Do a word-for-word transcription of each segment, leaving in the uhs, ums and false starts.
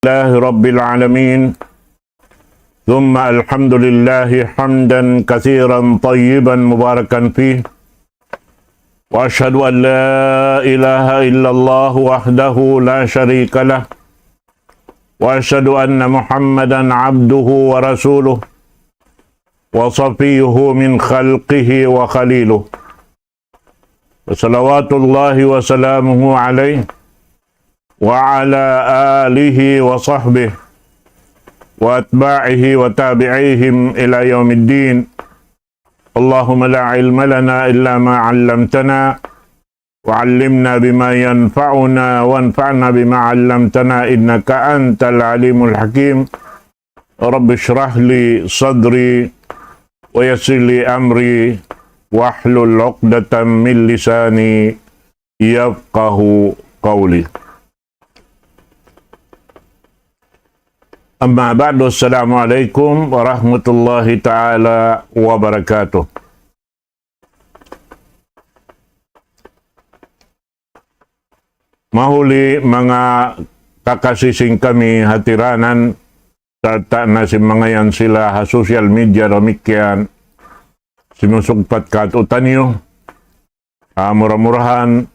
لله رب العالمين، ثم الحمد لله حمدا كثيرا طيبا مباركا فيه، وأشهد أن لا إله إلا الله وحده لا شريك له، وأشهد أن محمدا عبده ورسوله، وصفيه من خلقه وخليله، وصلوات الله وسلامه عليه وعلى آله وصحبه وأتباعه وتابعيهم إلى يوم الدين. اللهم لا علم لنا إلا ما علمتنا، وعلمنا بما ينفعنا، وانفعنا بما علمتنا، إنك أنت العليم الحكيم. رب اشرح لي صدري، ويسر لي أمري، واحلل عقدة من لساني يفقه قولي. أما بعد، السلام عليكم ورحمة الله تعالى وبركاته. Mahuli manga kakasi sin kami hatiranan, sarta' na sin manga yan sila ha social media damikkiyan, simusugpat kātu'niyu. Ah, mura-murahan,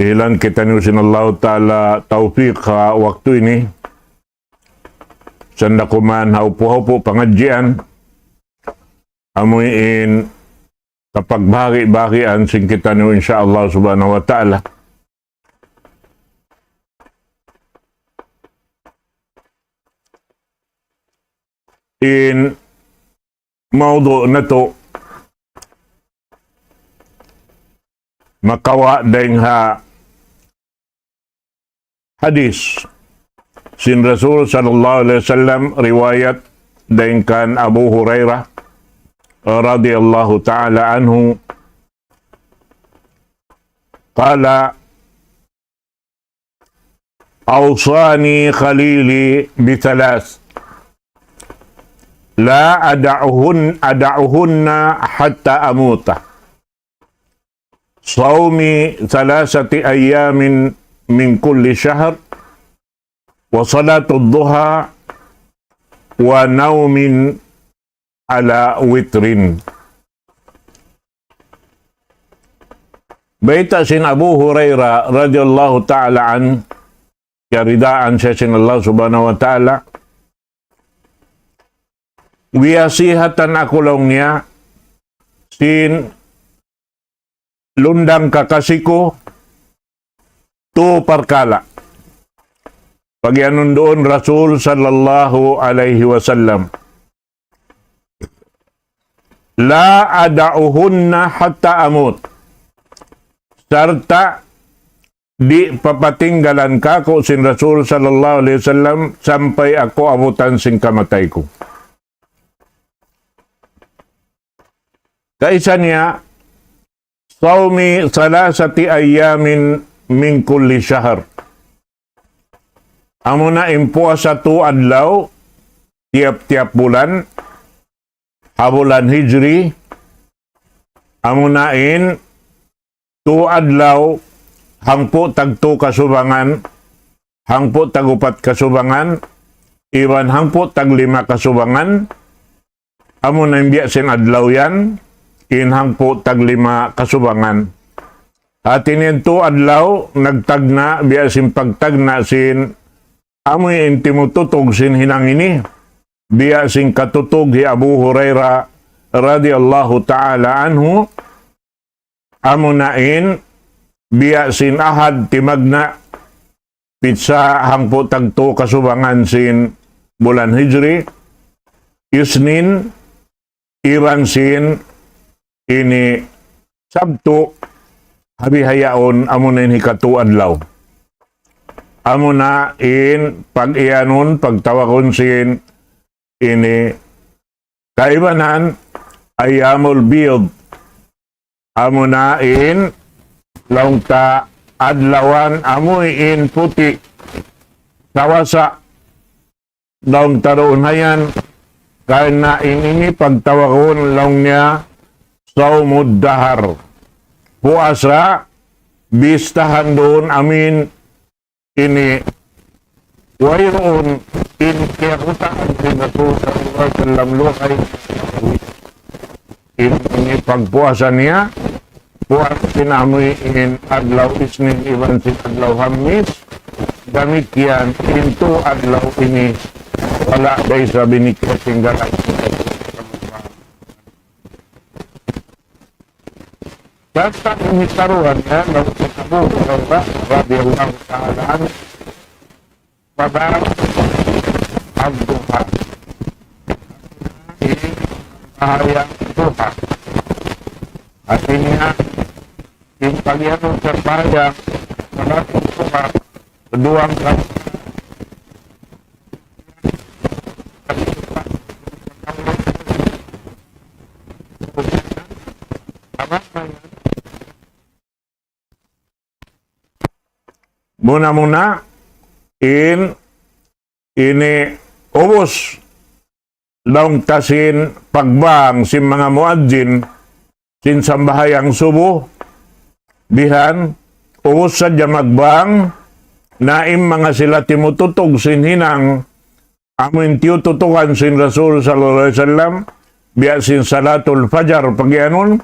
dihilan kitaniyu sin Allahu Ta'ala tawfiq ha waktu ini. Sanda kuman ha upu-upu pangadjian, amuin kapagbahagi-bahagian sin kitaniyu, insya Allah subhanahu wa ta'ala. In mawdu' natu' makawa' dayn ha hadith sin Rasul sallallahu alayhi wasallam, riwayat dayn kan Abu Hurairah radiyallahu ta'ala anhu, قال: أوصاني خليلي بثلاث لا أدعهن، أدعهن حتى أموت: صوم ثلاثة أيام من كل شهر، وصلاة الضحى، ونوم على وتر. Bayta' sin Abu Hurairah radiyallahu ta'ala anhu, kiyaridaan siya sin Allah subhanahu wa ta'ala, wiyasihatan aku laung niya sin lundang kakasi ku tu parkala'. Pagiyanun duun Rasul sallallahu alayhi wasallam, لا أدعهن حتى أموت. Sarta' di' papatinggalan kāku' sin Rasul sallallahu alayhi wasallam sampay aku abutan sin kamatay ku. Kaisa niya, صوم ثلاثة أيام من كل شهر. Amuna in puasa tu adlaw tiyap-tiyap bulan, ha bulan Hijri, amuna in tu adlaw hangpu' tagtu kasubangan, hangpu' tagupat kasubangan, iban hangpu' taglima kasubangan, amuna in biya' sin adlaw yan, in hangpu' taglima kasubangan. Hati niya in tu adlaw, nagtagna', biya' sin pagtagna' sin, amu in timututug sin hinang ini, biya' sin katutug hi Abu Hurairah radiyallahu ta'ala anhu, amuna in biya' sin Ahad timagna', pitsa hangpu' tagtu kasubangan sin bulan Hijri, Isnin, iban sin ini Sabtu, ha bihaun amuna in hikatu adlaw. Amuna in pag-iyanun, pagtawagun sin ini kaibanan Ayyamul Bid. Amuna in laung ta adlawan amu in puti'. Sawasa laung ta duun hayan, karna' in ini pagtawagun laung niya Sawmud Dahar. Puasa, bistahan duun amin ini Wayruun in kiyakutaan sin Rasul sallallahu alayhi wasallam luhay in, in pagpuasa niya, puas sin amuin adlaw Isnin iban sin adlaw Hamis, damikkiyan in tū adlaw ini, wala' da isab ini kiyatinggalan. Basta ini karuhan niya, laung hi Abu Hurairah radiyallahu ta'ala anhu, pada ad-duha. Ini bahaya duha. Hāti niya, in pag-anu sa bahaya, pada duha, duwa ka Muna-muna, in, ini ubus laung ta sin pagbang sin manga muadzin sin sambahayang subuh, bihan, ubus sadja magbang, na in manga sila timututug sin hinang, amuin tiyututugan sin Rasul sallallahu alayhi wasallam, biya' sin salatul fajar, pag-iyanun,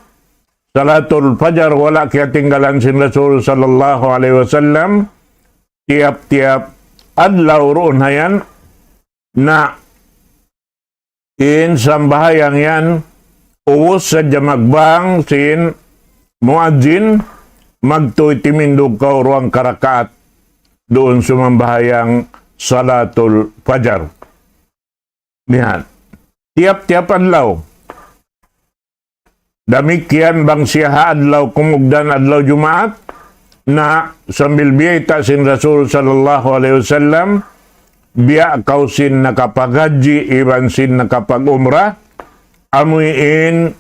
salatul fajar, wala' kiyatinggalan sin Rasul sallallahu alayhi wasallam, tiyap-tiyap adlaw duun hayan, na in sambahayang yan, ubus sadja magbang sin muadzin, magtuy timindug kaw duwang karakaat duun sumambahayang salatul fajar. Bihan. Tiyap-tiyap adlaw. Damikkiyan bang siya ha adlaw kumugdan adlaw Jumaat, na sambil biyayta' sin Rasul sallallahu alayhi wasallam, biya' kaw sin nakapaghajji iban sin nakapag-umrah, amuin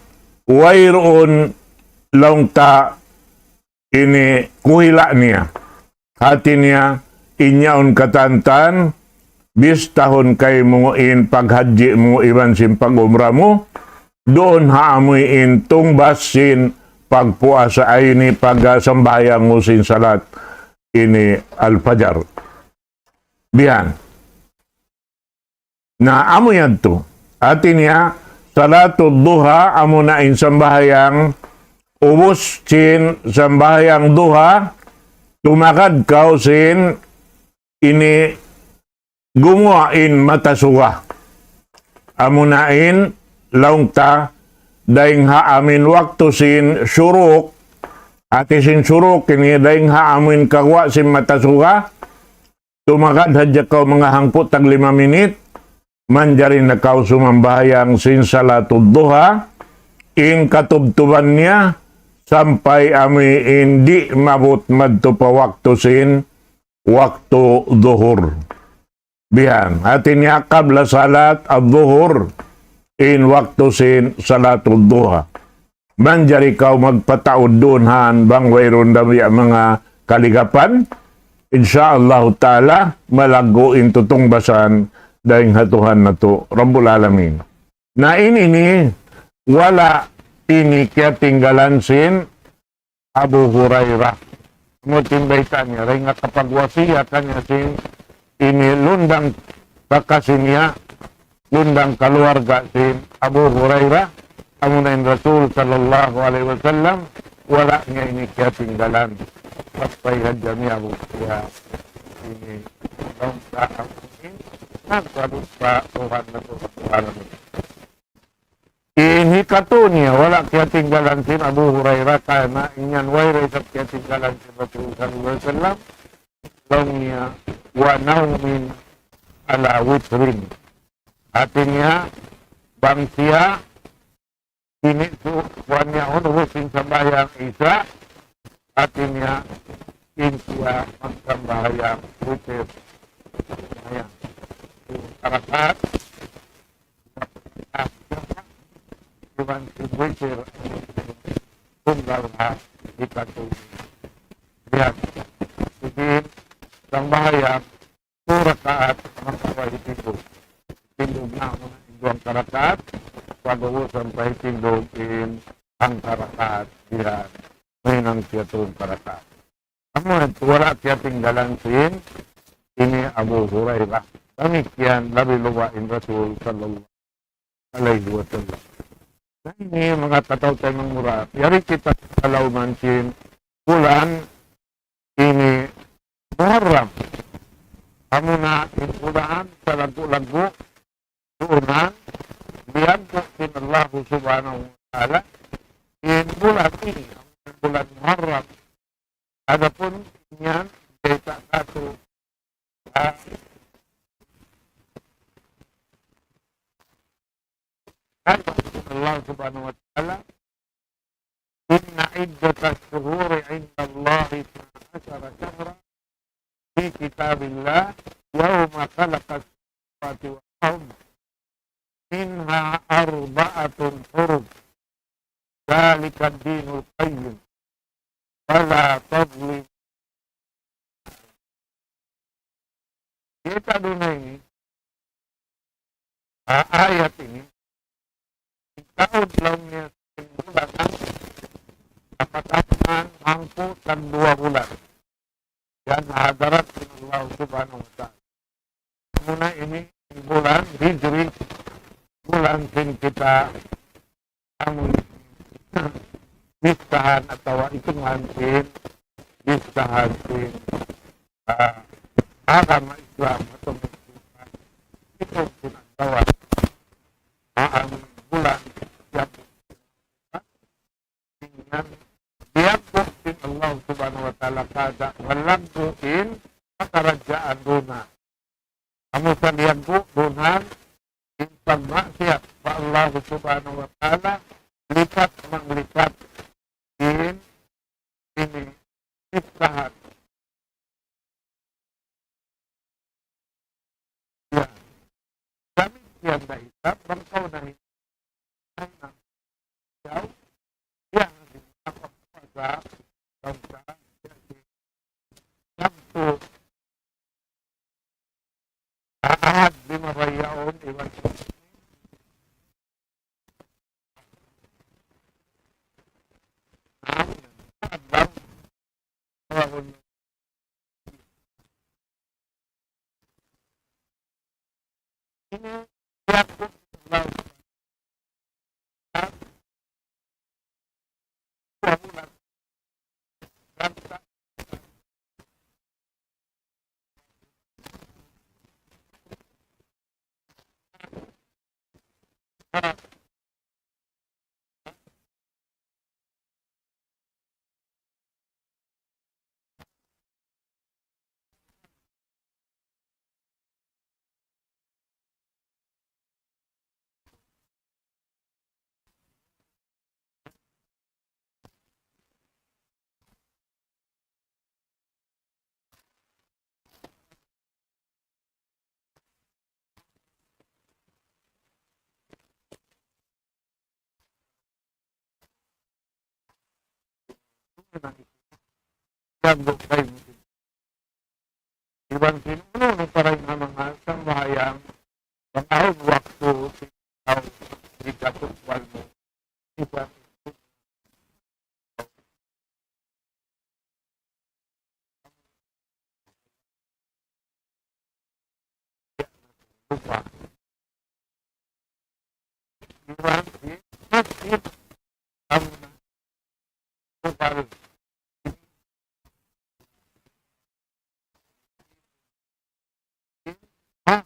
wayruun laung ta ini kuhila' niya. Hāti niya, in yaun katantan, bistahun kaymu in paghajji mu iban sin pag-umrah mu, duun ha amuin tungbas sin pagpuasa, ay ini pagsambahayang mu sin salat ini al-fajar. Bihan. Na amu yadtu. Hāti niya, salatul duha, amuna in sambahayang, ubus sin sambahayang duha, tumagad kaw sin ini gumuwa' in mata suga. Amuna in laung ta, dayng ha amuin waktu sin shuruk, hāti sin shuruk ini dayng ha amuin kaguwa' sin mata suga, tumagad hadja kaw manga hangpu' tag lima minit, manjari na kaw sumambahayang sin salatul duha, in katubtuban niya, sampay amuin di' maabut madtu pa waktu sin, waktu duhur. Bihan, hāti niya qabla salat al-duhur, in waktu sin salatul duha. Manjari kaw magpataud duun han bang wayruun da biya' manga kaligapan. Insya Allah Ta'ala, malaggu' in tutungbasan dayng ha Tuhan natu' Rabbul Alamin. Na ini ini, wala' ini kiyatinggalan sin Abu Hurairah. Amu in bayta' niya, dayng ha kapagwasiyatan niya sin ini lundang kakasi niya, lundang kaluarga sin Abu Hurairah, amuna in Rasul sallallahu alayhi wasallam, wala' niya ini kiyatinggalan. Sampay hadja niya Abu Hurairah ini, laung ta amu ini, nagkalut pa Tuhan natu' Rabbul Alamin. In hikatū niya, wala' kiyatinggalan sin Abu Hurairah, karna' in yan way da isab kiyatinggalan sin Rasul sallallahu alayhi wasallam, laung niya, wa nawmin ala witrin. Hāti niya, bang siya, ini tu, kuwan niya, unu, sin sambahayang Isya, hāti niya, in siya magsambahayang witir. Ayan. Rakaat, iban sin witir, tunggal ha hikatū. Yan. Jadi, sambahayang tū rakaat, makawa hitindug. Tindug na muna in duwang karakaat, pag-ubus sampay tindug in hangka rakaat, yan. Mahinang siya tū karakaat. Amu yadtu, wala' kiyatinggalan sin ini Abu Hurairah. Damikkiyan labi luba' in Rasul sallallahu alayhi wasallam. Na ini manga kataw-taymanghuran, yari kita ha lawm sin bulan ini Muharram. Amuna in bulan salaggu'-laggu' duun, liyaggu' sin Allah Subhanahu wa Ta'ala in bulan ini, in bulan Muharram. Adapun yan, bayta' katu', ah, Allah Subhanahu wa Ta'ala, إن عدة الشهور عند الله اثنا عشر شهرا في كتاب الله يوم خلق السماوات والأرض منها أربعة حرم ذلك الدين القيم فلا تظلموا. Kita duun ini, ah, ayat ini, in kaud laung niya sin bulan, kapatasan hangpu' tagduwa bulan. Yan ha hadarat sin Allah Subhanahu wa Ta'ala. Amuna ini bulan Hijri, bulan sin kita amun listahan atawa itungan sin listahan sin, ah, agama Islam atawa itungan sin agama, ah, amun bulan yang liyaggu' sin Allah Subhanahu wa Ta'ala kada' walaggu' in pakaradjaan duun. Amu sa liyaggu' duun in pagmaksiyat pa Allah Subhanahu wa Ta'ala, lipat manglipat in ini listahan. Ya. Damikkiyan da isab, bang kaw na hin-, ay na. Yaw. Ya. Apa puasa, bangsa, ya, si Sabtu, Ahad, lima ba yaun, iban Iban sin unu-unu pa dayn ha manga sambahayang, bang awn waktu, sin tau, di katukwal mu. Iban lupa. Iban sin masjid, amu na, lupa. Ha?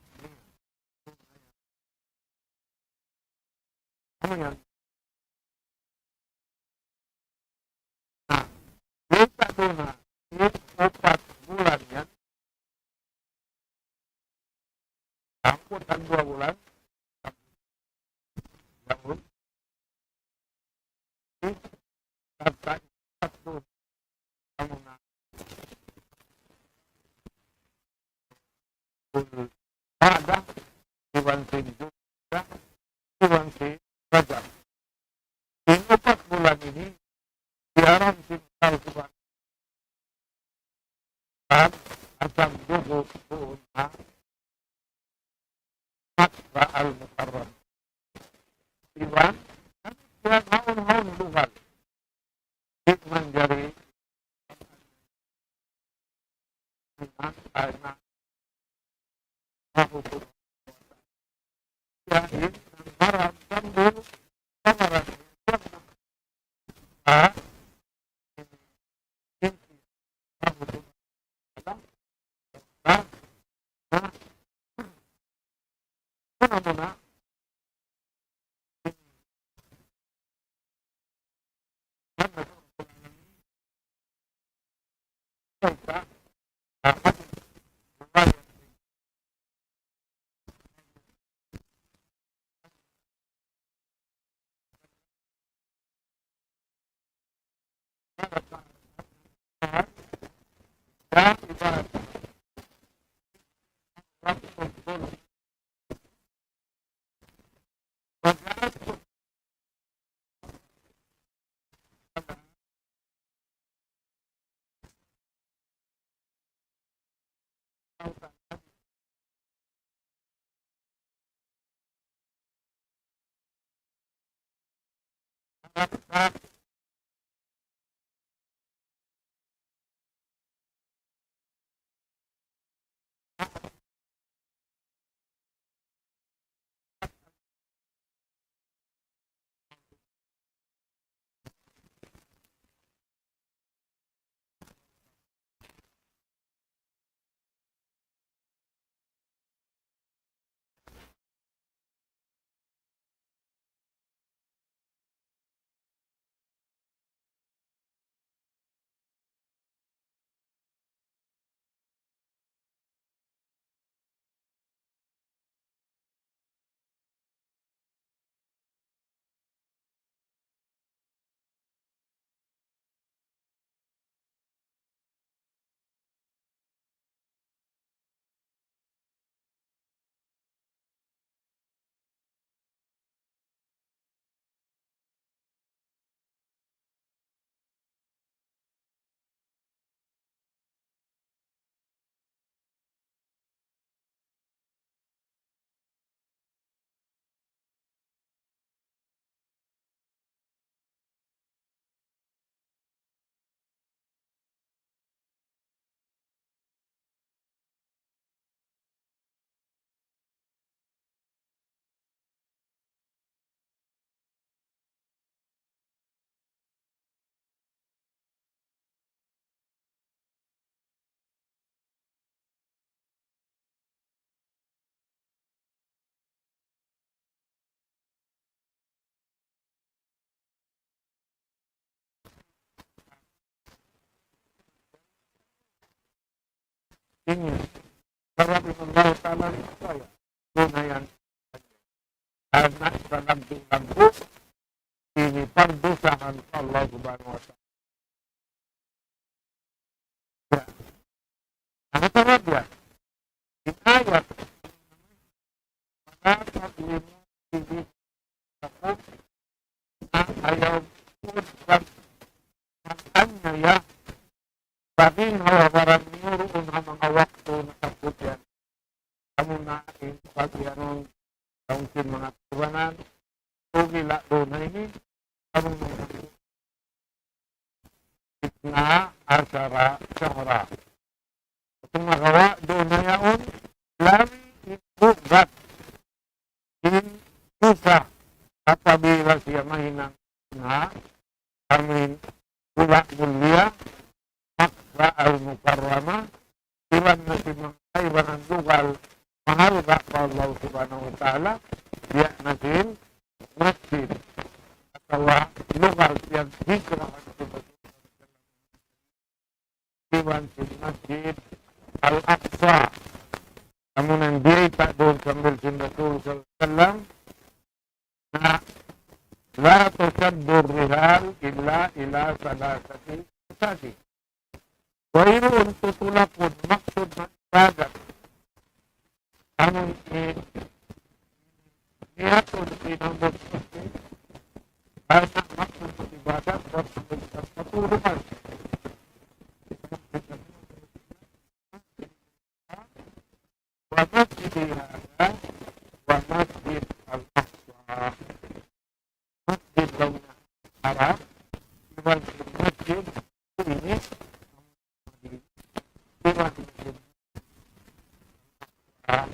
Amu yan. Na, kita tu na, in upat bulan yan. Hangpu' tagduwa bulan. Yaun. Sarta' in upat bulan. Amuna. Dhul Qa'dah, iban sin Dhul Hijjah, iban sin Rajab. In upat bulan ini, diharam sin Allah Subhanahu wa Ta'ala, asal dugu duun ha Makkah Al-Mukarramah. Iban, yan haun-haun lugal. Di' manjari, ay na, Subhanahu wa Ta'ala. Yan in haram sambil pamaran. Ha? Ha? Ha? Muna-muna. Ini. Sabab in Allah Ta'ala ini kaya. Duun yan. Karna' sa laggu'-laggu', ini pagdusahan sin Allah Subhanahu wa Ta'ala. Ya. Unu sabab yan? In ayat, ولا تظلموا فيهن أنفسكم, ayaw kamu mag-aniaya, pagka ha baran niyu duun ha manga waktu nasabbut yan. Amuna in pag-iyanun, kaun sin manga turunan, tugila' duun ha ini, amuna اثنا عشر شهرا. Sumagawa' duun na yaun, labi in bugat in dusa apabila siya mahinang na amin hula' mulia, Makka al-Mukarrama, iban na sin manga kaibanan lugal mahalga' pa Allah Subhanahu wa Ta'ala, biya' na sin masjid atawa lugal yan hijra iban sin Masjid Al-Aqsa. Amu in biyayta' duun sambil sin Rasul sallallahu alayhi wasallam, na, لا تشد الرحال إلا إلى ثلاثة مساجد. Wayruun tutulakun maksud na ibadat. Amun in niyatun in amun, ay na maksud na ibadat, wa maksud na patulungan. ومسجدي هذا ومسجد الأقصى. Masjid laung niya Haram, iban sin masjid ini, iban sin, ah,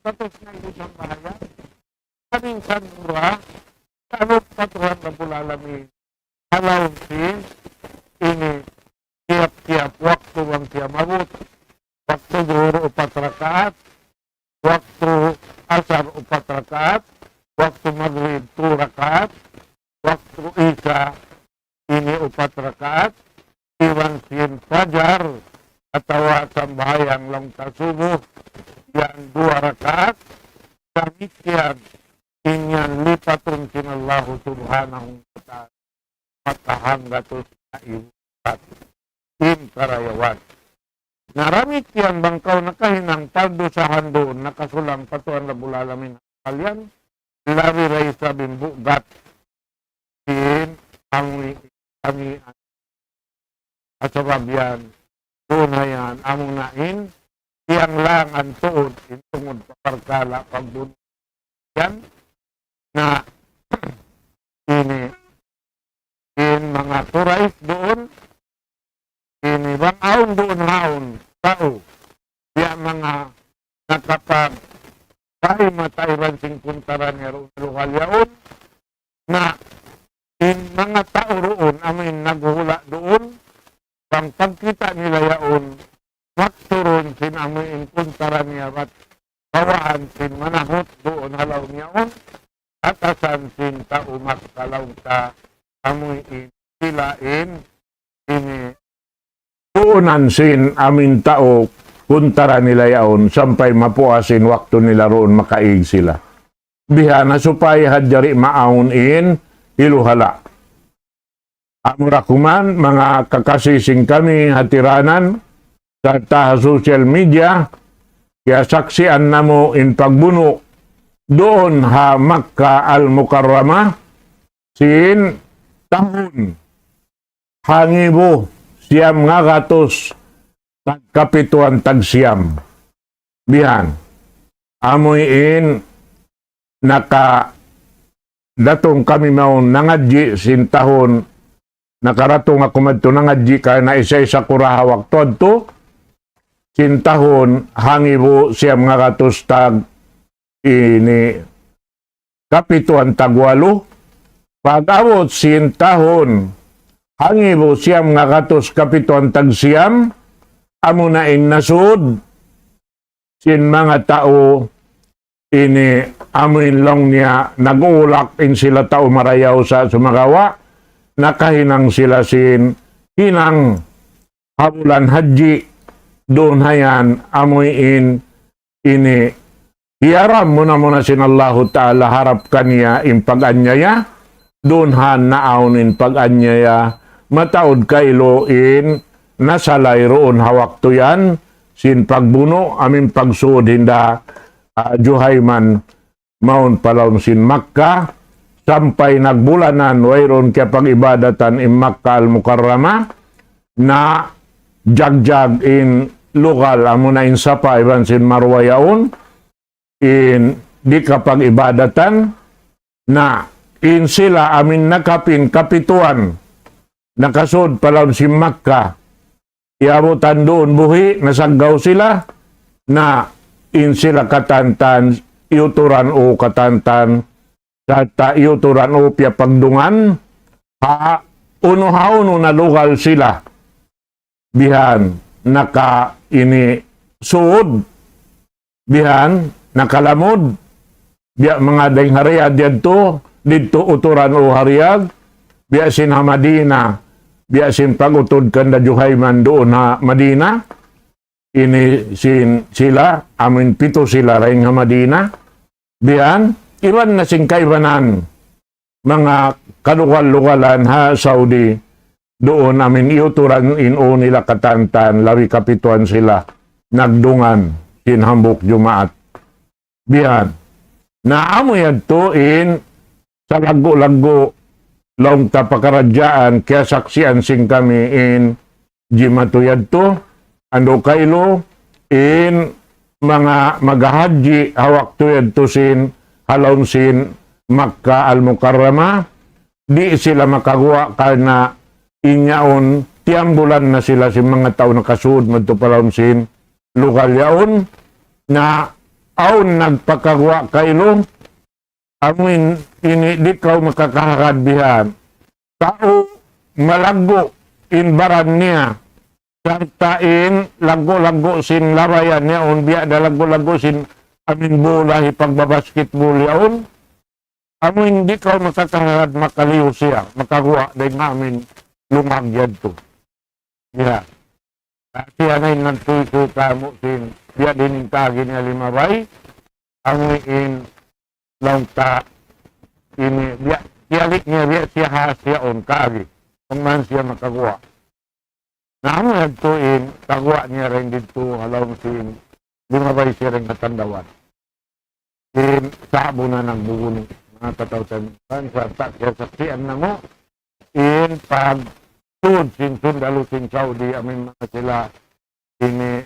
Batas na ini sambahayang. Kaminsan mura, sabab pa Tuhan Rabbul Alamin. Halaum sin ini tiap-tiap waktu bang siya maabut. Waktu Zuhur upat rakaat, waktu Asar upat rakaat, waktu Magrib tu rakaat, waktu Isa ini upat rakaat, iban sin Fajar atawa sambahayang laung ta Subuh yan duwa rakaat, damikkiyan in yan lipatun sin Allahu Subhanahu wa Ta'ala. Maka hanggatus na ibu in karayawan. Na damikkiyan bang kaw nakahinang pardusahan duun, nakasulang pa Tuhan Rabbul Alamin kalian, labi da isab in bugat sin amuin kami. Sabab yan, duun na yan, amuna in, tiyanglangan tuud, in tungud pa parkala' pagbunu' yan, na ini, in manga Quraysh duun, ini bang awn duun haun, tau, biya' manga nakapag-, pahimata iban sin kuntara niya duun, luhal yaun, na in manga tau duun, amuin naghuhula' duun, bang pagkita' nila yaun, magturun sin amuin kuntara niya bat bawaan sin manahut duun halaum yaun, atasan sin tau Makka laung ta amuin sila in ini. Tuunan sin amuin tau kuntara nila yaun sampay mapuas in waktu nila duun makaig sila. Biha' na supaya hadja di' maawn in hiluhala'. Amura kuman, manga kakasi sin kami hatiranan, sarta' ha social media, kiyasaksian namu' in pagbunu' duun ha Makkah Al-Mukarramah, sin tahun hangibu siyam ngagatus tagkapituan tagsiyam. Bihan. Amuin naka datung kami mawn nangadji' sin tahun, nakaratung aku madtu nangadji' karna' isa-isa ku ra ha waktu adtu, sin tahun hangibu siyam ngagatus tag ini kapituan tagwalu, pag-abut sin tahun hangibu siyam ngagatus kapituan tagsiyam, amuna in nasud sin manga tau ini amuin laung niya nag-uulak in sila tau marayaw sa Sumagawa', nakahinang sila sin hinang ha bulan Hadji, duun hayan amuin ini hiyaram muna-muna sin Allahu Ta'ala harap kaniya in pag-anyaya, duun ha naawn in pag-anyaya, mataud kailu in nasalay duun ha waktu yan, sin pagbunu', amuin pagsud hinda, ah, Juhayman, mawn pa lawm sin Makkah, sampay nagbulanan, wayruun kiyapag-ibadatan in Makkah Al-Mukarramah, na jagjag in lugal, amuna in Safa iban sin Marwa yaun, in di' kapag-ibadatan, na in sila amin nakapin kapituan, nakasud pa lawm sin Makkah, iyabutan duun buhi', nasaggaw sila, na in sila katantan, iyuturan u katantan, sarta' iyuturan u piyapagdungan, ha unu ha unu na lugal sila. Bihan, naka ini sud, bihan, nakalamud, biya' manga dayng ha Riyadh yadtu, didtu uturan u ha Riyadh, biya' sin ha Madina, biya' sin pag-utud kanda Juhayman duun ha Madina, ini sin sila, amin pitu sila dayng ha Madina, bihan, iban na sin kaibanan, manga kalugal-lugalan ha Saudi, duun amin iyuturan in u nila katantan, labi kapituan sila, nagdungan, sin hambuuk Jumaat. Bihan. Na amu yadtu in salaggu'-laggu' laung ta pakaradjaan, kiyasaksian sin kami in jimatu yadtu, andu' kailu, in manga maghahadji ha waktu yadtu sin, ha lawm sin Makkah Al-Mukarramah, di' sila makaguwa' karna' in yaun tiyambulan na sila sin manga tau nakasud madtu pa lawm sin lugal yaun, na awn nagpakaguwa' kailu, amuin ini di' kaw makakahagad bihan. Tau malaggu' in baran niya, sarta' in laggu'-laggu' sin labayan yaun, biya' da laggu'-laggu' sin amin bula hipagbabasketball yaun. Amuin di' kaw makakahagad makaliyu siya, makaguwa' dayng ha amin lungag yadtu. Ya. Siya na in nagtuytuy kāmu' sin, biya' diin in kaagi niya limabay, amuin laung ta ini, biya', kiyalik niya, biya' siya ha siya yaun kaagi. Bang man siya makaguwa'. Na amu yadtu in, kaguwa' niya dayn didtu, ha lawm sin, limabay siya dayn ha tandawan. In sa'bu na nagbubunu', manga kataw-taymanghuran, sarta' kiyasaksian namu', in pagtuud sin sundalu sin Saudi, amuin manga sila ini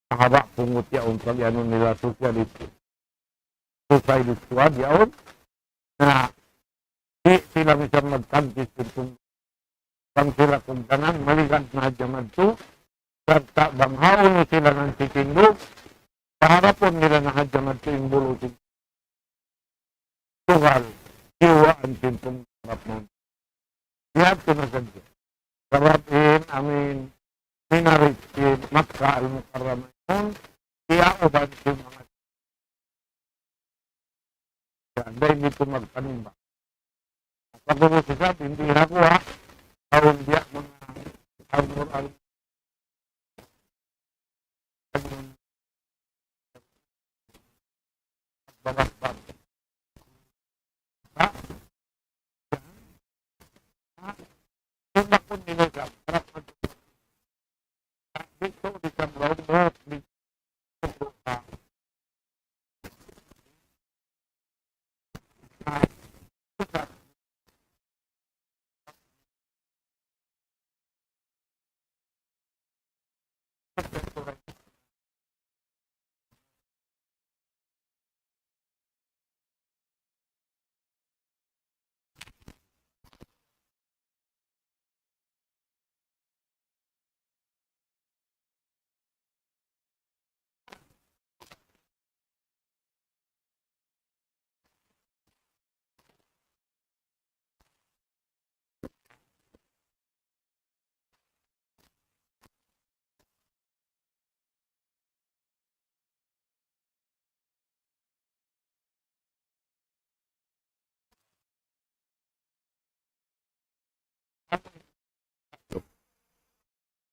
mahaba' pungut yaun pag-anu nila, socialist. Socialist squad yaun. Na, di' sila misan magtagkis kung bang sila kugdanan, maligad na hadja madtu, sarta' bang hawnu sila nagtitindug, paharapun nila na hadja madtu in bulu sin lugal, kiyuwaan sin pangharap mu. Biya' hadtu na sadja. Sabab in, amuin, minarit sin Makkah Al-Mukarramah yaun, kiyauban sin manga yan, dayn didtu magpanimba. Pag-ubus isab, hindi nakuha, awn biya' manga umur al-, Ha? Ha? Kung bakun nila sa harap ng dito, di sa loob mo, di sa loob mo.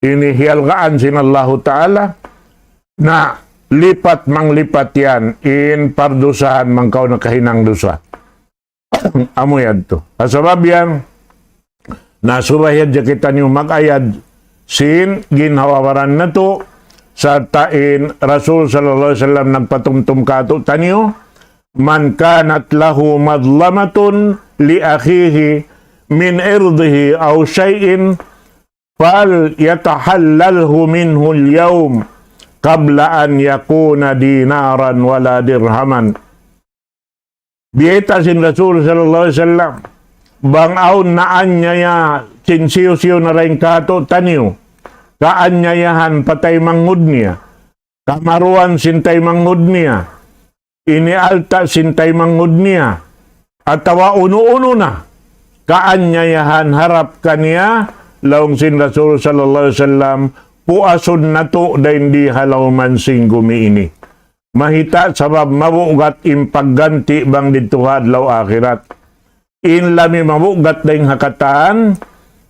Ini hiyalgaan sin Allahu Ta'ala, na lipat manglipat yan in pardusahan bang kaw nakahinang dusa. Amu yadtu. Ha sabab yan, na subay hadja kitaniyu mag-ayad sin ginhawa-baran natu', sarta' in Rasul sallallahu alayhi wasallam nagpatumtum kātu'niyu, من كانت له مظلمة لأخيه من عرضه أو شيء فليتحلله منه اليوم. قبل أن يكون دينارا ولا درهما. Biyayta' sin Rasul sallallahu alayhi wasallam, bang awn naanyaya sin hisiyu-siyu na dayn kātu'niyu, kaanyayahan pa taymanghud niya, kamaruan sin taymanghud niya, ini alta' sin taymanghud niya, atawa unu-unu na kaanyayahan harap kaniya, laung sin Rasul sallallahu alayhi wasallam, puasun natu' dayn di ha lawm sin gumi ini. Mayta'? Sabab mabugat in pagganti' bang didtu ha adlaw akhirat. In lami mabugat dayn ha katan,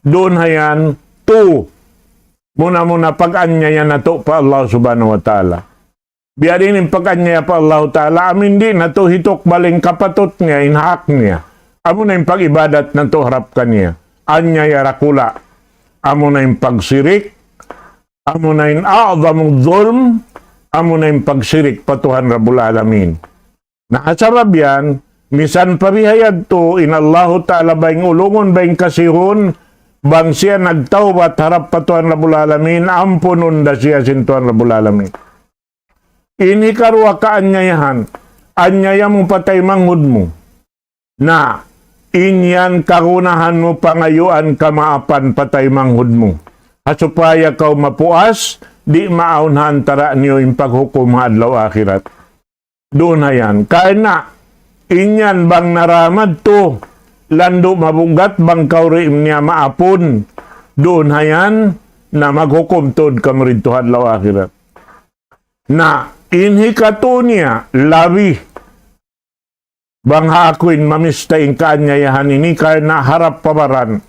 duun hayan, tu, muna-muna pag-anyaya natu' pa Allah Subhanahu wa Ta'ala. Biya' diin in pag-anyaya pa Allah Ta'ala, amu in di' natu' hitukbal in kapatut niya, in hak niya. Amuna in pag-ibadat natu' harap kaniya. Anyaya dakula'. Amuna in pagsirik, amuna in a'zamu zulm, amuna in pagsirik pa Tuhan Rabbul Alamin. Na, sabab yan, misan pa biha yadtu, in Allahu Ta'ala bang ulungun, bang kasihun, bang siya nagtawbat harap pa Tuhan Rabbul Alamin, ampunun da siya sin Tuhan Rabbul Alamin. Ini karuwa kaanyayahan, anyaya mu pa taymanghud mu. Na, in yan kagunahan mu pangayuan kamaapan pa taymanghud mu. Ha supaya kaw mapuas, di' maawn ha antara' niyu in paghukum ha adlaw akhirat. Duun hayan. Karna', in yan bang nara madtu, landu' mabugat bang kaw di' niya maapun. Duun hayan, na maghukum tuud kamu didtu ha adlaw akhirat. Na, in hikatu niya, labi. Bang ha aku in mamista in kaanyayahan ini karna' harap pa baran.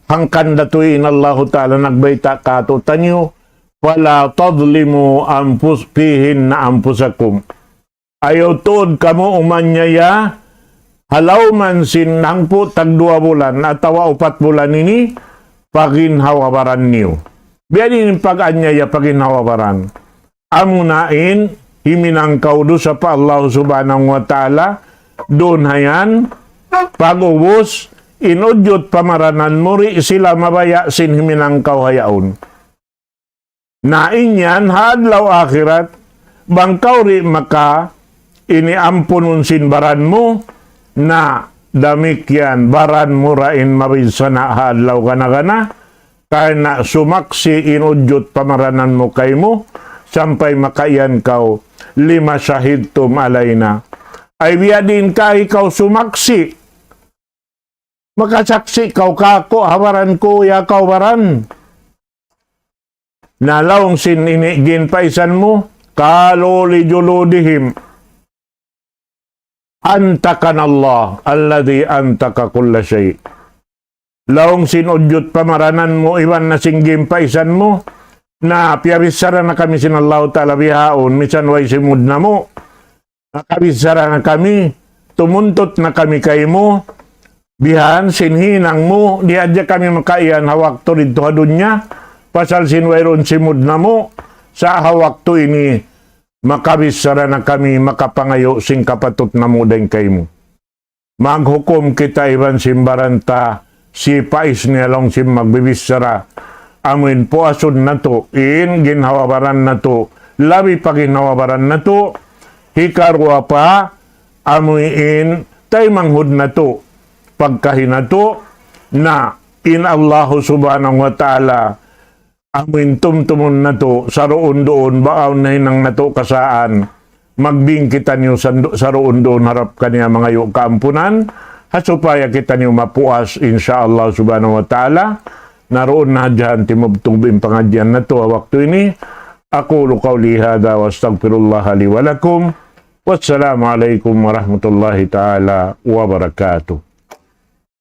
Hangkan da tuud in Allahu Ta'ala nagbayta' kātu'niyu, فلا تظلموا أنفس-، فيهن أنفسكم. Ayaw tuud kamu umanyaya ha lawm sin hangpu' tagduwa bulan atawa upat bulan ini pa ginhawa-baran niyu. Biya' diin in pag-anyaya pa ginhawa-baran. Amuna in himinang kaw dusa pa Allah Subhanahu wa Ta'ala, duun hayan, pag'ubus, in udjut pamaranan mu di' sila mabaya' sin himinang kaw ha yaun. Na in yan, ha adlaw akhirat, bang kaw di' maka ini ampunun sin baran mu, na damikkiyan baran mu da in mabinsana' ha adlaw gana-gana, karna' sumaksi' in udjut pamaranan mu kaymu, sampay makaiyan kaw, لم شهدتم علينا. Ay biya' diin kahi kaw sumaksi', makasaksi' kaw kāku' ha baran ku, ya kaw baran. Na laung sin ini ginpaisan mu, قالوا لجلودهم أنطقنا الله الذي أنطق كل شيء. Laung sin udjut pamaranan mu, iban na sin ginpaisan mu, na piyabichara na kami sin Allahu Ta'ala bihaun, misan way simud namu'. Makabichara na kami, tumuntut na kami kaymu, bihan sin hinang mu, di' hadja kami makaiyan ha waktu didtu ha dunya, pasal sin wayruun simud namu', sa' ha waktu ini, makabichara na kami, makapangayu' sin kapatut namu' dayn kaymu. Maghukum kita iban sin baran ta, sipais niya laung sin magbibichara. Amu in puasun natu', in ginhawa-baran natu', labi pa ginhawa-baran natu', hikaruwa pa, amu in taymanghud natu', pagkahi natu', na in Allahu Subhanahu wa Ta'ala, amu in tumtumun natu', saruun-duun, bang awn nahinang natu' kasaan. Magbing kitaniyu sandu-, saruun-duun harap kaniya mangayu' kaampunan, ha supaya kitaniyu mapuas, insya Allah Subhanahu wa Ta'ala. Na duun na hadja in timubtub in pangadjian natu' ha waktu ini. أقول قولي هذا وأستغفر الله لي ولكم. والسلام عليكم ورحمة الله تعالى وبركاته.